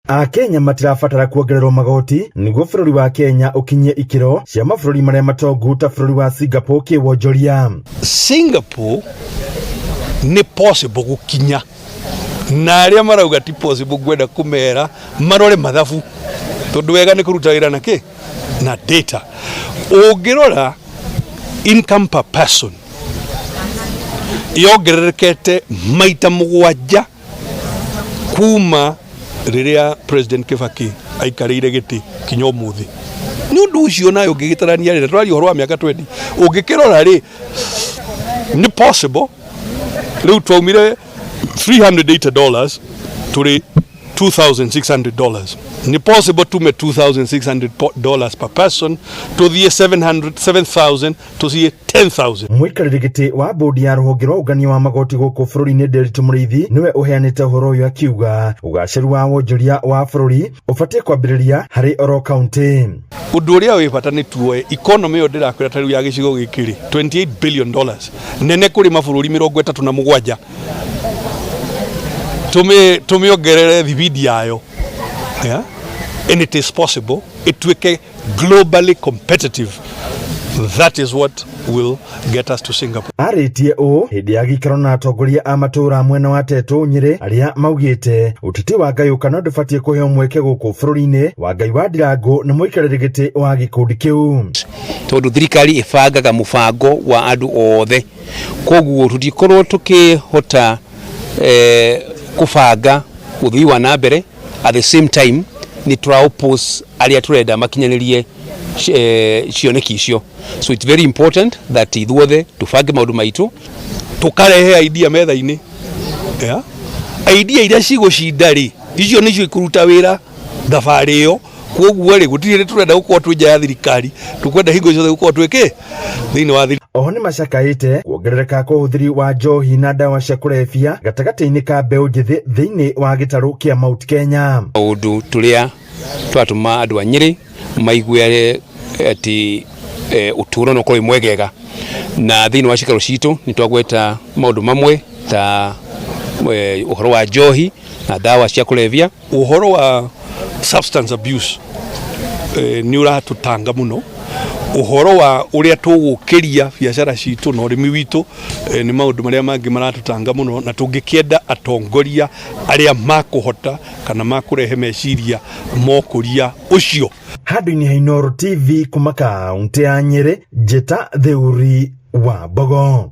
Akenya matirabatara kuongererwo magoti nĩguo bũrũri wa Kenya ũkinyie ikĩro cia mabũrũri marĩa matongu ta bũrũri wa Singapore kĩwonjoria. Singapore nĩ possible gũkinya na arĩa marauga ti possible ngwenda kũmera marore mathabu tondũ wega nĩ kũruta wĩra na kĩ na data. Ũngĩrora income per person yongererekete maita 7 kuma rĩrĩa President Kibaki aikarĩire gĩtĩ kinya ũmũthĩ. Nĩ ũndũ ũcio nawe ũngĩgĩtarania rĩ, na tũraria ũhoro wa mĩaka 20, ũngĩkĩrora rĩ, nĩ possible rĩu twaumire $380 tũrĩ $2,600. Nĩ possible tume $2,600 per person tũthiĩ 700, 7,000 tũthiĩ 10,000. Mũikarĩri gĩtĩ wa bodi ya rũhonge rwa ũngania wa magoti gũkũ bũrũri-inĩ Nderitu Mũrĩithi nĩwe ũheanĩte ũhoro ũyũ akiuga ũgacĩru wa wonjoria wa bũrũri ũbatiĩ kwambĩrĩria harĩ oro kaunti. Ũndũ ũrĩa wĩ bata nĩ tuoe economy ĩyo ndĩrakwĩra ta rĩu ya gĩcigo gĩkĩ rĩ, $28 billion nene kũrĩ mabũrũri 37, tũmĩongerere thibindi yayo, yeah? And it is possible ĩtuĩke globally competitive. That is what will get us to Singapore. Arĩtie ũũ hĩndĩ ya gĩikaro na atongoria a matũũra mwena wa Tetũ Nyĩrĩ arĩa maugĩte ũteti wa ngayũkano ndũbatiĩ kũheo mweke gũkũ bũrũri-inĩ. Wangai wa Ndirango nĩ mũikarĩri gĩtĩ wa gĩkundi kĩu. Tondũ thirikari ĩbangaga mũbango wa andũ othe, koguo tũtikorwo tũkĩhota kũbanga ũthii wa na mbere, at the same time nĩ tũra oppose arĩa tũrenda makinyanĩrie cioneki icio. So it's very important that ithuothe tũbange maũndũ maitũ. Tũkarehe idea metha-inĩ, yeah? Idea iria cigũcinda rĩ, icio nĩcio ikũruta wĩra thabarĩ ĩyo. Koguo rĩ, gũtirĩ hĩndĩ tũrenda gũkorwo twĩ nja ya thirikari, tũkwenda hingo ciothe gũkorwo twĩ kĩ thĩinĩ wa thirikari. Oho nĩ macakaĩte kuongerereka kwa ũhũthĩri wa njohi na ndawa cia kũrebia gatagatĩ-inĩ ka mbeũ njĩthĩ thĩinĩ wa gĩtarũ kĩa Mount Kenya. Maũndũ tũrĩa twatũma andũ a Nyĩrĩ maigue atĩ ũtũũro no ũkorwo wĩ mwegega, na thĩinĩ wa cikaro citũ nĩ twagweta maũndũ mamwe ta ũhoro wa njohi na ndawa cia kũrebia. Ũhoro wa substance abuse nĩ ũratũtanga mũno. Ũhoro wa ũrĩa tũgũkĩria biacara citũ na ũrĩmi witũ nĩ maũndũ marĩa mangĩ maratũtanga mũno, na tũngĩkĩenda atongoria arĩa makũhota kana makũrehe meciria mokũria ũcio. Handũ-inĩ ha Inooro TV kuma kaunti ya Nyĩrĩ, Njĩta Theuri wa Mbogo.